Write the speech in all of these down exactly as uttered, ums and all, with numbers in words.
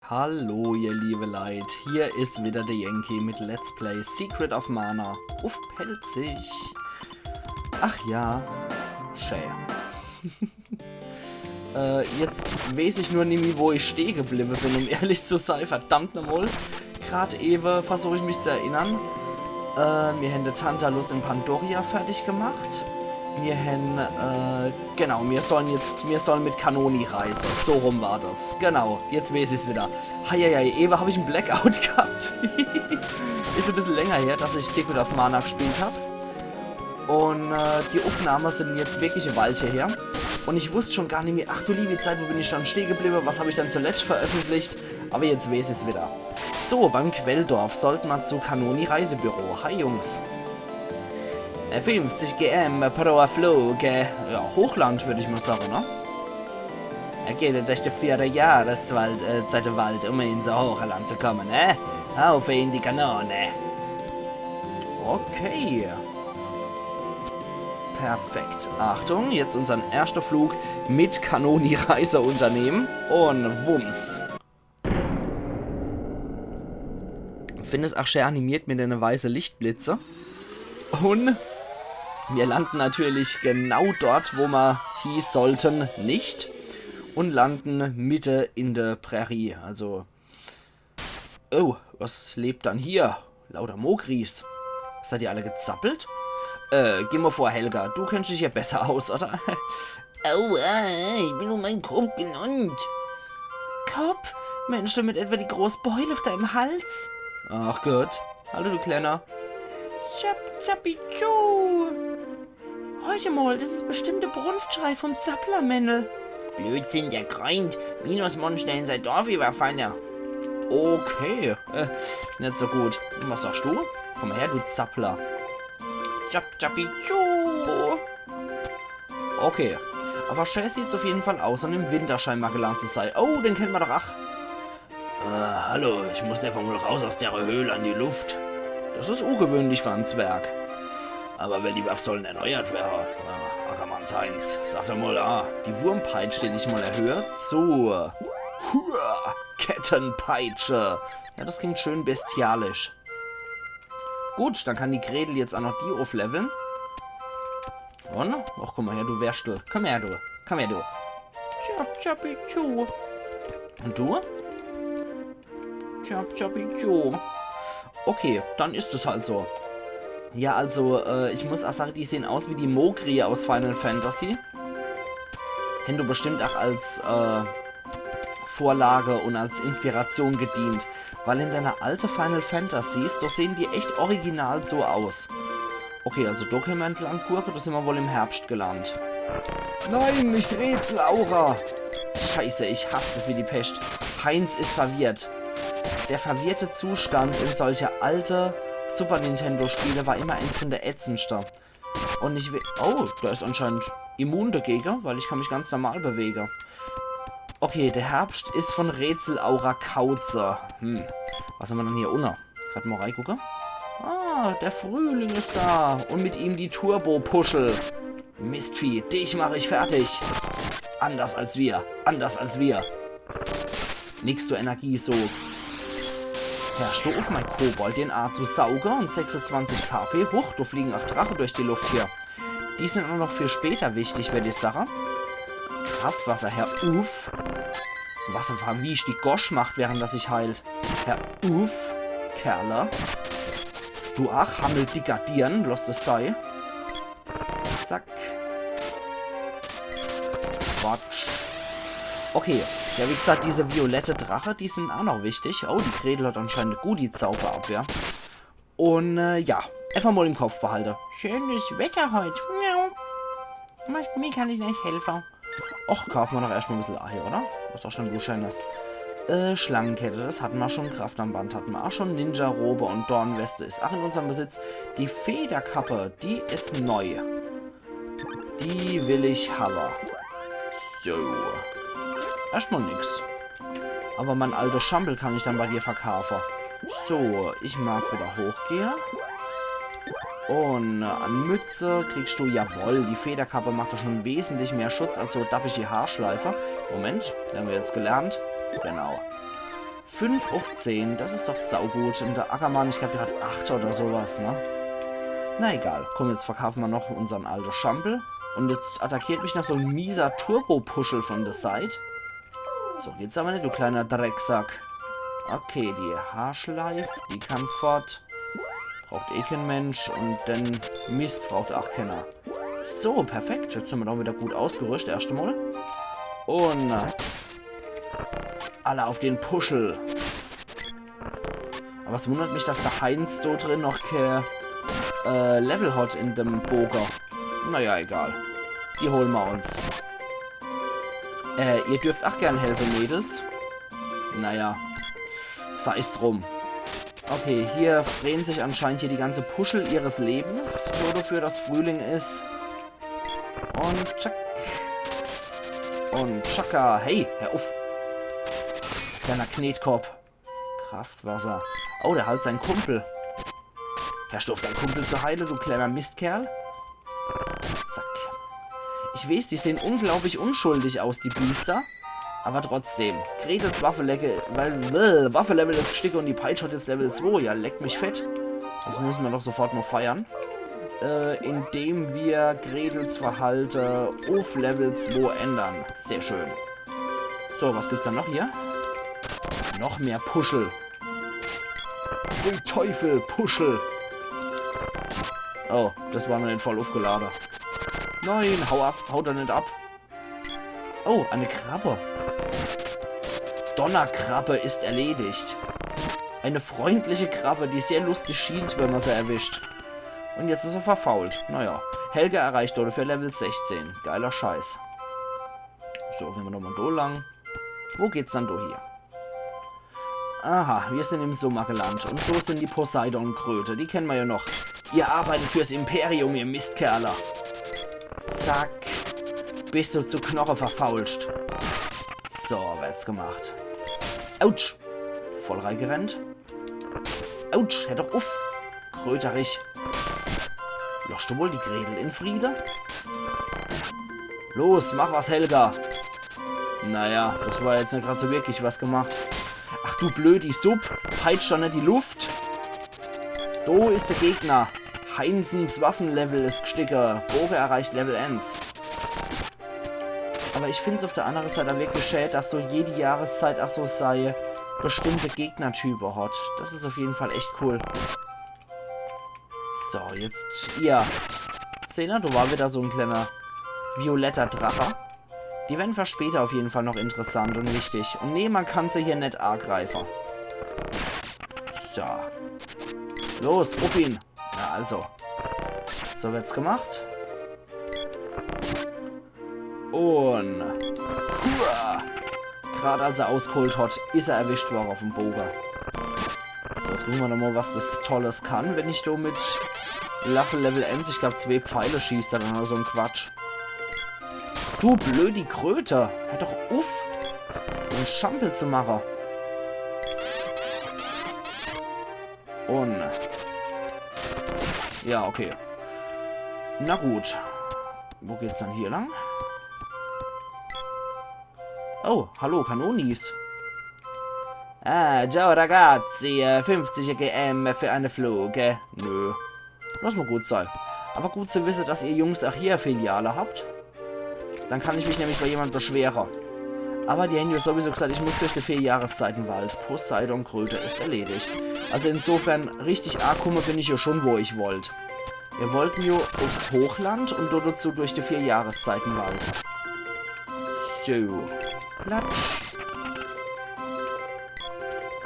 Hallo, ihr liebe Leit, hier is wieder der Yankee mit Let's Play Secret of Mana uff Pälzisch. Ach ja, schä. Äh, jetzt weeß ich nur nimmi, wo ich steh gebliwwe bin, um ehrlich zu sei. Verdammt nochmol. Grad ewe versuch ich mich zu erinnern. Äh, mir hän de Tantalus in Pandoria fertig gemacht. Mir hän, äh, genau, mir sollen jetzt, mir sollen mit Kanoni reise. So rum war das. Genau, jetzt weeß ich's wieder. Heieiei, ewe hab ich en Blackout gehabt. Is e bissel länger her, dass ich Secret of Mana gespielt hab. Un äh, die Uffnahme sin jetzt wirklich e Weilche her. Un ich wusst schon gar nimmi, ach du liebi Zeit, wo bin ich dann steh gebliwwe? Was hab ich dann zuletzt veröffentlicht? Awwer jetzt weeß ich's wieder. So, beim Quelldorf sollt ma zu Kanoni Reisebüro. Hi Jungs. Äh, fünfzig K M pro Flug. Äh, ja, Hochland, würd ich mol sage, ne? Er geht durch die vierte Jahreszeit, äh, Zeit im Wald, um in so Hochland zu kommen, ne? Auf in die Kanone. Okay. Perfekt. Achtung, jetzt unsern erschte Flug mit Kanoni Reise unternehmen. Un wumms. Find es ach schä animiert mit dene weiße Lichtblitze. Un mir landen natürlich genau dort, wo ma hie sollten, net. Un landen mitte in de Prärie. Also. Oh, was lebt dann hier? Lauter Mogris. Seid ihr alle gezappelt? Äh, geh mol vor, Helga. Du kennst dich ja besser aus, oder? Aua, ich bin um mein Kopp gelandt. Kopp? Mensch, damit etwa die groß Beul uff deinem Hals? Ach Gott. Hallo, du Kleiner. Zapp, zappi, tschu. Horch mol, das is bestimmt de Brunftschrei vom Zapplermännel. Blödsinn, der greint. Minusmonster in sei Dorf überfalle. Okay, äh, net so gut. Was sagst du? Komm her, du Zappler. Zapp, zappi, tschu. Okay. Awwer schä sieht's uff jeden Fall aus, an dem Winter scheinbar gelandt zu sei. Oh, den kennt ma doch, ach. Äh, hallo, ich muss einfach mol raus aus der Höhl an die Luft. Das is ungewöhnlich für en Zwerg. Awwer well die Waff sollen erneuert werre. Äh, Ackermanns Heinz, sag doch mol, ah, die Wurmpeitsch, die ich mol erhöhe, zur Hua, Kettenpeitsche. Ja, das klingt schön bestialisch. Gut, dann kann die Gretel jetzt ach noch die uffleveln. Un? Ach, komm mol her, du Wärstel. Komm her, du. Komm her, du. Tschap, tschappi, tschu. Un du? Tschap, tschappi, tschu. Okay, dann is es halt so. Ja, also, äh, ich muss ach sage, die sehn aus wie die Mogri aus Final Fantasy. Hän do bestimmt ach als, äh, Vorlage un als Inspiration gedient. Weil in dene alte Final Fantasies, do sehn die echt original so aus. Okay, also do kenne mer entlang gurke, do sin mer wohl im Herbscht gelandt. Nein, nicht Rätselaura! Scheiße, ich hass das wie die Pescht. Heinz is verwirrt. Der verwirrte Zustand in solche alte Super Nintendo Spiele war immer eins von de ätzendste. Un ich will, oh, der is anscheinend immun dagege, weil ich kann mich ganz normal bewege. Okay, de Herbscht is von Rätselaura Kauze. Hm, was hämmer dann hier unne? Grad mol reigucke. Ah, der Frühling is da. Un mit ihm die Turbo-Puschel. Mistvieh, dich mach ich fertig. Anders als wir, anders als wir. Nix, du Energiesog. Herscht du uff, mein Kobold, den A zu sauge un sechsundzwanzig K P. Huch, do fliegen ach Drache durch die Luft hier. Die sin ach noch für später wichtig, werd ich sage. Kraftwasser, her uff. Was e verwieschte Gosch macht, während er sich heilt. Her uff, Kerle. Du ach, hammeldicker Dirn, loss es sei. Zack. Quatsch. Okay. Ja, wie gesagt, diese violette Drache, die sin ach noch wichtig. Oh, die Gretel hat anscheinend gut die Zauberabwehr. Un, äh, ja, einfach mol im Kopf behalte. Schönes Wetter heut. Miau. Was, wie kann ich eich helfe? Och, kaafe mer doch erscht mol e bissel Ei, oder? Was sagsch dann du Schönes? Äh, Schlangenkette, das hatte mer schon. Kraftarmband hatte mer ach schon. Ninja-Robe un Dornweste is ach in unserm Besitz. Die Federkappe, die is neu. Die will ich hawwe. So. Erscht mol nix. Awwer mein alte Schampel kann ich dann bei dir verkaafe. So, ich mag wieder hochgehe. Un, äh, an Mütze kriegsch du, jawoll, die Federkappe macht doch schon wesentlich mehr Schutz als so dappische Haarschleife. Moment, die hämmer jetzt gelernt. Genau. Fünf uff zehn, das is doch saugut. Un de Ackermann, ich glaab, der hat acht oder so was, ne? Na egal, komm, jetzt verkaafe mer noch unsern alte Schampel. Un jetzt attackiert mich noch so en mieser Turbo-Puschel von de Seit. So geht's awwer net, du kleiner Drecksack. Okay, die Haarschleif, die kann fort. Braucht eh kee Mensch. Un den Mist braucht ach keener. So, perfekt. Jetzt sin mer doch widder gut ausgerüscht, erscht emol. Un, äh, alle uff den Puschel. Awwer es wundert mich, dass de Heinz do drin noch kee, äh, Level hat in dem Boge. Naja, egal. Die hole mer uns. Äh, ihr dürft ach gern helfe, Mädels. Naja, sei's drum. Okay, hier free'n sich anscheinend hier die ganze Puschel ihres Lebens, so dafür, dass Frühling is. Un tschack. Un tschakka. Hey, hör uff. Kleiner Knetkopp. Kraftwasser. Oh, der heilt sein Kumpel. Hörscht du uff, dein Kumpel zu heile, du kleiner Mistkerl? Zack. Ich weeß, die sehn unglaublich unschuldig aus, die Biester. Awwer trotzdem. Gretels Waffelecke, weil, äh, Waffelevel is gstiege un die Peitsch hat jetzt Level zwei. Ja, leck mich fett. Das müsse mer doch sofort mol feiern. Äh, indem mer Gretels Verhalte uff Level zwei ännere. Sehr schön. So, was gibt's dann noch hier? Noch mehr Puschel. Pfui Teufel, Puschel. Oh, das war noch net voll uffgelade. Nein, hau ab, hau doch net ab. Oh, eine Krabbe. Donnerkrabbe ist erledigt. Eine freundliche Krabbe, die sehr lustig schielt, wenn man sie erwischt. Und jetzt ist er verfault. Naja, Helga erreicht dafür Level sechzehn. Geiler Scheiß. So, gehen wir nochmal da lang. Wo geht's dann da hier? Aha, wir sind im Summer gelandet. Und da sind die Poseidon-Kröte. Die kennen wir ja noch. Ihr arbeitet fürs Imperium, ihr Mistkerle. Zack. Bist du zu Knoche verfaulscht. So, wird's gemacht. Autsch. Voll reingerennt. Autsch, hör doch uff. Kröterich. Losch du wohl die Gretel in Friede? Los, mach was, Helga. Naja, das war jetzt net grad so wirklich was gemacht. Ach du blödi Supp, peitsch doch net die Luft. Do is der Gegner. Heinsens Waffelevel is gstiege. Boge erreicht Level eins. Aber ich find's auf der andere Seite wirklich schad, dass so jede Jahreszeit auch so sei bestimmte Gegnertype hat. Das is auf jeden Fall echt cool. So, jetzt ihr. Sehner, da war wieder so ein kleiner violetter Drache. Die werden für später auf jeden Fall noch interessant und wichtig. Und nee, man kann sie hier net angreifen. So. Los, auf ihn. Ja, also. So wird's gemacht. Und hua! Grad als er ausgeholt hat, is er erwischt worden auf dem Bogen. So, jetzt gucken wir noch mal, was das Tolles kann, wenn ich da mit Laffe Level eins, ich glaub, zwei Pfeile schießt er dann oder so ein Quatsch. Du blödi Kröte! Hör doch uff, so ein Schampel zu machen. Und ja, okay. Na gut. Wo geht's dann hier lang? Oh, hallo, Kanonis. Ah, ciao ragazzi, äh, fünfzig G M für eine Fluge. Nö. Lass mal gut sein. Aber gut zu wissen, dass ihr Jungs auch hier Filiale habt. Dann kann ich mich nämlich bei jemand beschweren. Aber die haben ja sowieso gesagt, ich muss durch den Vier-Jahreszeitenwald. Poseidon Kröte ist erledigt. Also insofern, richtig angekommen bin ich ja schon, wo ich wollt. Wir wollten ja aufs Hochland und dort dazu durch den Vier-Jahreszeitenwald. So. Platsch.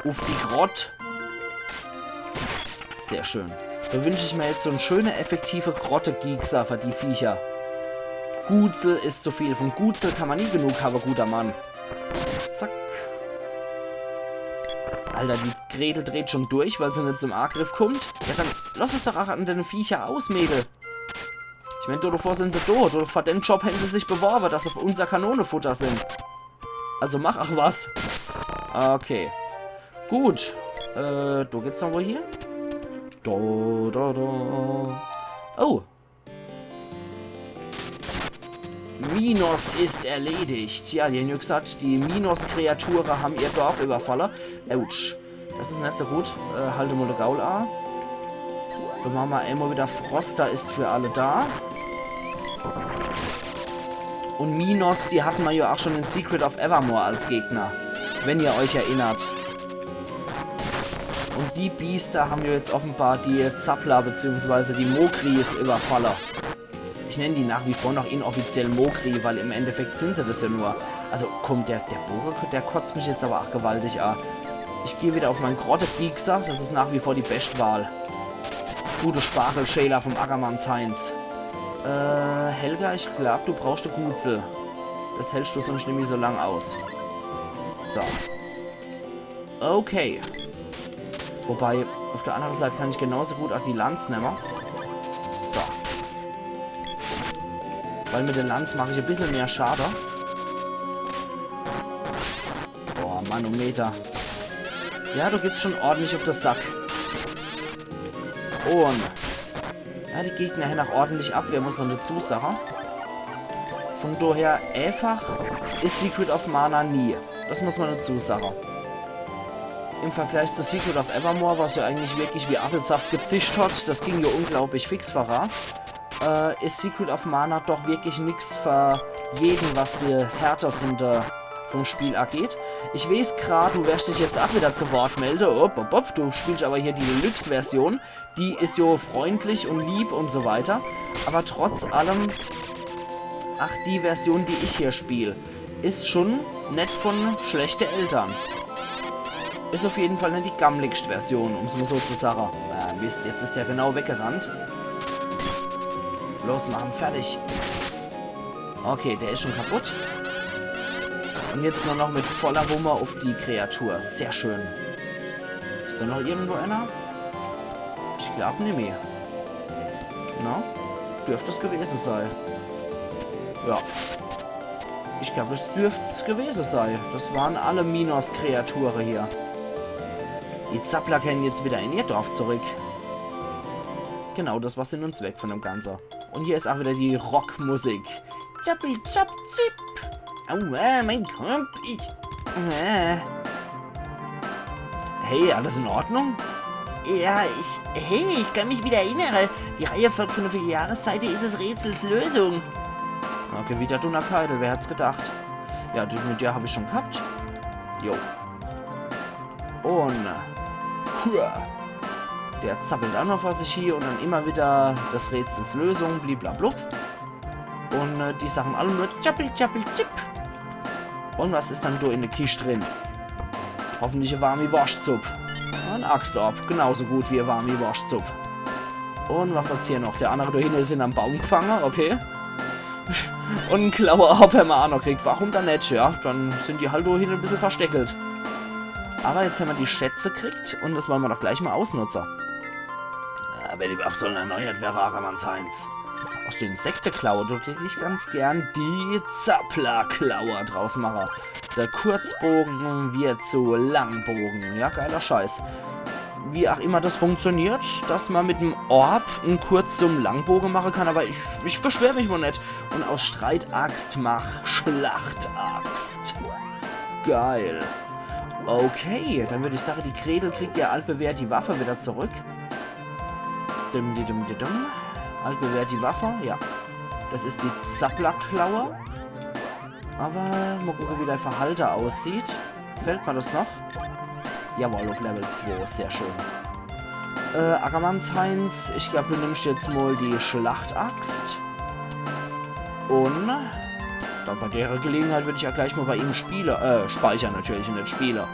Uff die Grott. Sehr schön. Da wünsch ich mir jetzt so en schöne, effektive Grotte-Giekser für die Viecher. Gutsel is zu viel. Von Gutsel kann man nie genug haben, guter Mann. Zack. Alter, die Gretel dreht schon durch, weil sie net zum Angriff kommt. Ja, dann lass es doch auch an den Viecher aus, Mädel. Ich mein, do davor sind sie tot. Oder vor den Job hätten sie sich beworben, dass sie unser Kanonefutter sind. Also mach auch was. Okay. Gut. Äh, do geht's noch wo hier? Do, do, do. Oh. Minos ist erledigt. Ja, die hän jo gesagt, die Minos-Kreature hän ihr Dorf überfalle. Autsch. Das is net so gut. Äh, halt mol de Gaul a. Dann mache mer emol wieder Froster ist für alle da. Und Minos, die hatte mer jo auch schon in Secret of Evermore als Gegner. Wenn ihr euch erinnert. Und die Biester hän jo jetzt offenbar die Zappler beziehungsweise die Mogris überfalle. Ich nenn die nach wie vor noch inoffiziell Mogri, weil im Endeffekt sin se das jo nur. Also komm, der, der Boge, der kotzt mich jetzt aber auch gewaltig a. Ich geh wieder auf mein Grotte-Giekser, das is nach wie vor die bescht Wahl. Gute Spargelschäler vom Ackermanns Heinz. Äh, Helga, ich glaub, du brauchst e Gutsel. Das hältst du sonst nimmi so lang aus. So. Okay. Wobei, auf der andere Seite kann ich genauso gut auch die Lanz nemme. So. Weil mit der Lanz mach ich e bissel mehr Schade. Boah, Manometer. Ja, du gibst schon ordentlich auf de Sack. Und ja, die Gegner hän auch ordentlich Abwehr, muss man dazu sagen. Von daher einfach is Secret of Mana nie. Das muss man dazu sagen. Im Vergleich zu Secret of Evermore, was ja eigentlich wirklich wie Apfelsaft gezischt hat, das ging ja unglaublich fix voran, äh, is Secret of Mana doch wirklich nix für jeden, was die Härte von der, vom Spiel angeht. Ich weiß grad, du werst dich jetzt auch wieder zu Wort melde. Op, op, op, du spielst aber hier die Deluxe-Version. Die is jo freundlich und lieb und so weiter. Aber trotz allem, ach, die Version, die ich hier spiel, is schon net von schlechte Eltern. Is auf jeden Fall net die gammligscht Version, um's mal so zu sagen. Äh, Mist, jetzt is der genau weggerannt. Los, mach ihn fertig. Okay, der is schon kaputt. Und jetzt nur noch mit voller Wumme auf die Kreatur. Sehr schön. Is da noch irgendwo einer? Ich glaub nimmi. Na? Dürft's gewese sei. Ja. Ich glaub, das dürft's gewese sei. Das waren alle Minos-Kreature hier. Die Zappler kennen jetzt wieder in ihr Dorf zurück. Genau, das war Sinn und Zweck von dem Ganze. Und hier is auch wieder die Rockmusik. Zappel, zapp, zipp. Aua, mein Kopf. Ich. Äh. Hey, alles in Ordnung? Ja, ich. Hey, ich kann mich wieder erinnern. Die Reihenfolge von der vier Jahresseite is des Rätsels Lösung. Okay, wieder Dunnerkeidel, wer hätt's gedacht? Ja, die, mit der hab ich schon gehabt. Jo. Und. Hua. Der zappelt auch noch vor sich hier und dann immer wieder des Rätsels Lösung, bliblablub. Und äh, die Sachen alle nur tschappi, tschappi, tschipp. Und was is dann do in de Kischt drin? Hoffentlich e warmi Worschtsupp. Und Axt ab, genauso gut wie e warmi Worschtsupp. Und was hat's hier noch? Der andere do hinne is in am Baum gefangen, okay. Und en Klaue hab ich ma auch noch gekriegt. Warum dann net, ja? Dann sind die halt do hinne e bissel versteckelt. Aber jetzt hämmer die Schätze gekriegt und das wollen wir doch gleich mal ausnutzen. Äh, wenn die Waffsalen erneuert wäre, Ackermanns Heinz. Aus der Insekteklaue dort hätt ich ganz gern die Zapplerklaue draus mache. Der Kurzbogen wird zu Langbogen. Ja, geiler Scheiß. Wie auch immer das funktioniert, dass man mit dem Orb en Kurz zum Langbogen machen kann, aber ich, ich beschwer mich mal net. Und aus Streitaxt mach Schlachtaxt. Geil. Okay, dann würd ich sagen, die Gretel kriegt ihr altbewährte Waffe wieder zurück. Dim, di, dim, di, dim. Altbewährte Waffe, ja. Das is die Zapplerklaue. Aber mal gucken, wie der Verhalte aussieht. Fällt mir das noch? Jawohl, auf Level zwei, sehr schön. Äh, Ackermanns Heinz, ich glaub, du nimmst jetzt mal die Schlachtaxt. Und dann bei der Gelegenheit würd ich ja gleich mal bei ihm spiele, äh, speichern natürlich und net spiele.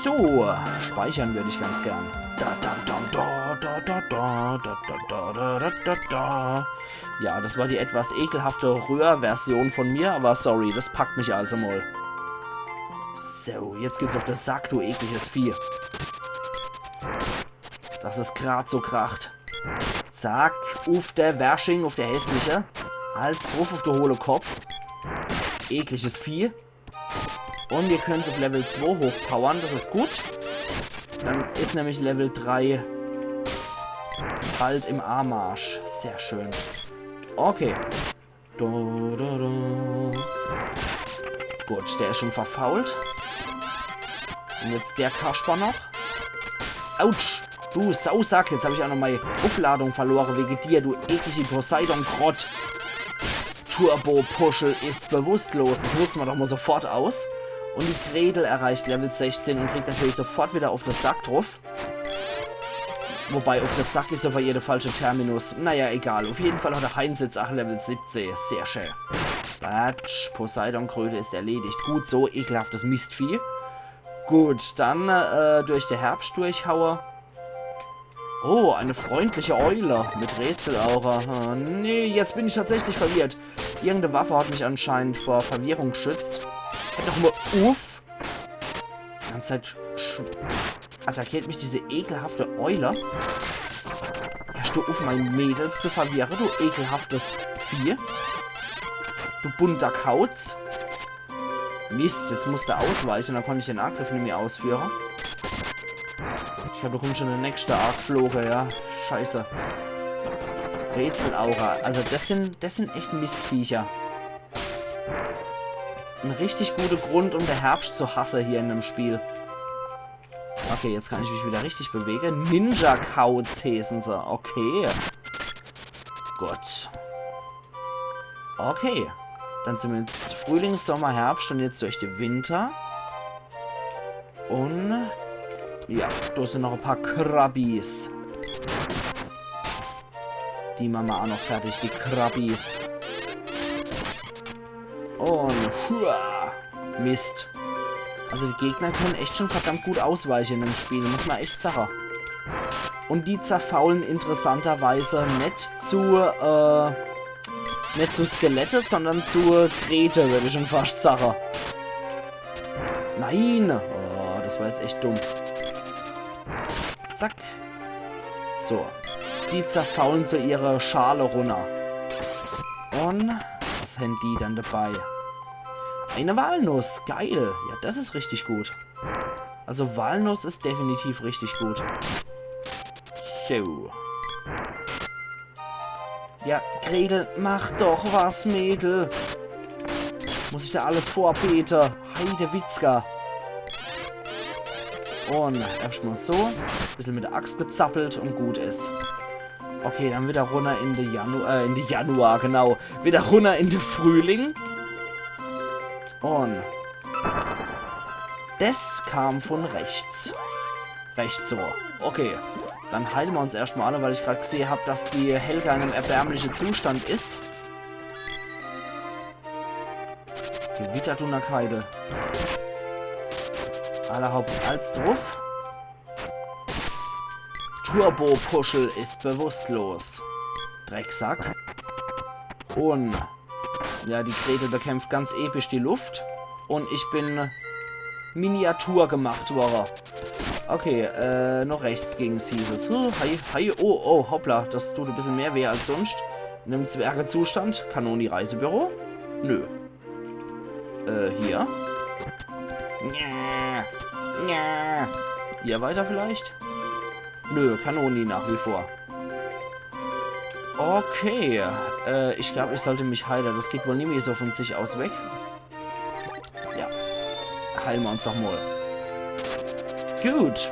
So, speichern würd ich ganz gern. Da, da, da, da, da, da, da, da, da, da, da, da, da, da. Ja, das war die etwas ekelhafte Röhrversion von mir, aber sorry, das packt mich also mal. So, jetzt gibt's auf de Sack, du ekliges Vieh. Dass es grad so kracht. Zack, uff de Wersching, uff de hässliche. Als druff uff de hohle Kopp. Ekliges Vieh. Und wir können's auf Level zwei hochpowern, das is gut. Dann is nämlich Level drei bald im Armarsch. Sehr schön. Okay. Da, da, da. Gut, der is schon verfault. Und jetzt der Kasper noch. Autsch! Du Sausack, jetzt hab ich auch noch mei Aufladung verlore wege dir, du eklige Poseidon-Grott. Turbo-Puschel ist bewusstlos. Das nutze mer doch mal sofort aus. Und die Gretel erreicht Level sechzehn und kriegt natürlich sofort wieder auf de Sack druff. Wobei, auf de Sack is awwer hier de falsche Terminus. Naja, egal. Auf jeden Fall hat de Heinz jetzt ach Level siebzehn. Sehr schön. Batsch, Poseidon-Kröte is erledigt. Gut so, ekelhaftes Mistvieh. Gut, dann äh, durch de Herbscht durchhaue. Oh, eine freundliche Eule mit Rätselaura. Ah, nee, jetzt bin ich tatsächlich verwirrt. Irgendeine Waffe hat mich anscheinend vor Verwirrung geschützt. Halt doch mal uff. Die ganze Zeit sch- attackiert mich diese ekelhafte Eule. Hörst du auf, meine Mädels zu verwirren, du ekelhaftes Vieh? Du bunter Kauz. Mist, jetzt musst du ausweichen, dann konnte ich den Angriff nicht mehr ausführen. Ich glaub, da kommt schon der nächste Arc geflogen, ja. Scheiße. Rätselaura. Also das sind, das sind echt Mistviecher. Ein richtig guter Grund, um de Herbscht zu hassen hier in dem Spiel. Okay, jetzt kann ich mich wieder richtig bewegen. Ninja-Kauz heißen sie. Okay. Gut. Okay. Dann sind wir jetzt Frühling, Sommer, Herbscht und jetzt durch den Winter. Und ja, da sind noch ein paar Krabbis. Die machen wir auch noch fertig, die Krabbis. Und hua, Mist. Also die Gegner können echt schon verdammt gut ausweichen in dem Spiel, muss man echt sagen. Und die zerfaulen interessanterweise nicht zu, äh, nicht zu Skelette, sondern zu Krete, würde ich schon fast sagen. Nein! Oh, das war jetzt echt dumm. Zack. So. Die zerfaulen so ihre Schale runter. Und was haben die dann dabei? Eine Walnuss. Geil. Ja, das ist richtig gut. Also Walnuss ist definitiv richtig gut. So. Ja, Gretel, mach doch was, Mädel. Muss ich da alles vorbete? Heidewitzka. Und erstmal so. Bisschen mit der Axt gezappelt und gut ist. Okay, dann wieder runter in de Januar, äh, in de Januar, genau. Wieder runter in de Frühling. Und das kam von rechts. Rechts so. Okay. Dann heilen wir uns erstmal alle, weil ich gerade gesehen hab, dass die Helga in einem erbärmlichen Zustand ist. Gewitter Dunnerkeidel. Allerhaupt als drauf. Turbo-Puschel ist bewusstlos. Drecksack. Und ja, die Gretel bekämpft ganz episch die Luft. Und ich bin Miniatur gemacht worden. Okay, äh, noch rechts ging's, hieß es. Huh, hi, hi, oh, oh, hoppla, das tut ein bisschen mehr weh als sonst. In einem Zwergezustand. Kanoni-Reisebüro? Nö. Äh, hier? Ja. Ja. Hier weiter vielleicht? Nö, Kanoni nach wie vor. Okay, äh, ich glaub, ich sollte mich heilen. Das geht wohl nimmi so von sich aus weg. Ja, heilen wir uns doch mal. Gut.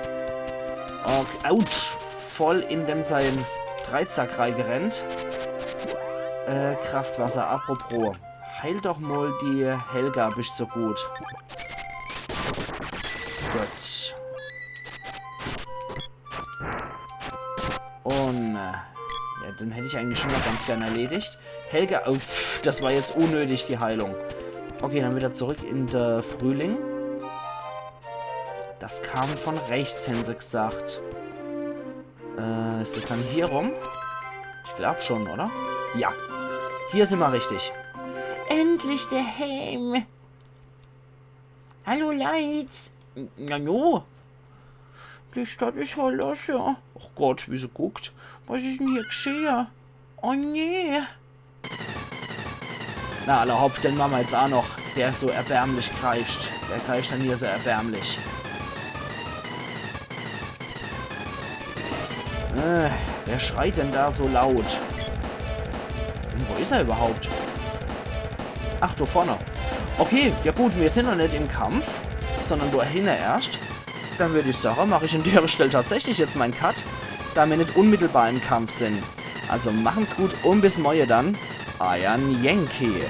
Okay, autsch. Voll in dem sein Dreizack reingerennt. Äh, Kraftwasser, apropos. Heil doch mal die Helga, bist so gut. Gut. Und, äh, ja, den hätt ich eigentlich schon mal ganz gern erledigt. Helga, oh, pff, das war jetzt unnötig, die Heilung. Okay, dann wieder zurück in de Frühling. Das kam von rechts, hän se gesagt. Äh, is das dann hier rum? Ich glaub schon, oder? Ja. Hier sind wir richtig. Endlich daheim. Hallo, Leit. Na no. Die Stadt is verlasse. Ach Gott, wie se guckt. Was is denn hier geschehe? Oh nee. Na, alla hopp, den mache mer jetzt aa noch. Der so erbärmlich kreischt. Der kreischt dann hier so erbärmlich. Äh, wer schreit denn da so laut? Und wo is er überhaupt? Ach, do vorne. Okay, ja gut, mir sin noch net im Kampf, sondern do hinne erscht. Dann würd ich sage, mach ich an dere Stell tatsächlich jetzt mein Cut, da mir net unmittelbar im Kampf sin. Also machen's gut un bis morje dann. Eier Yankee.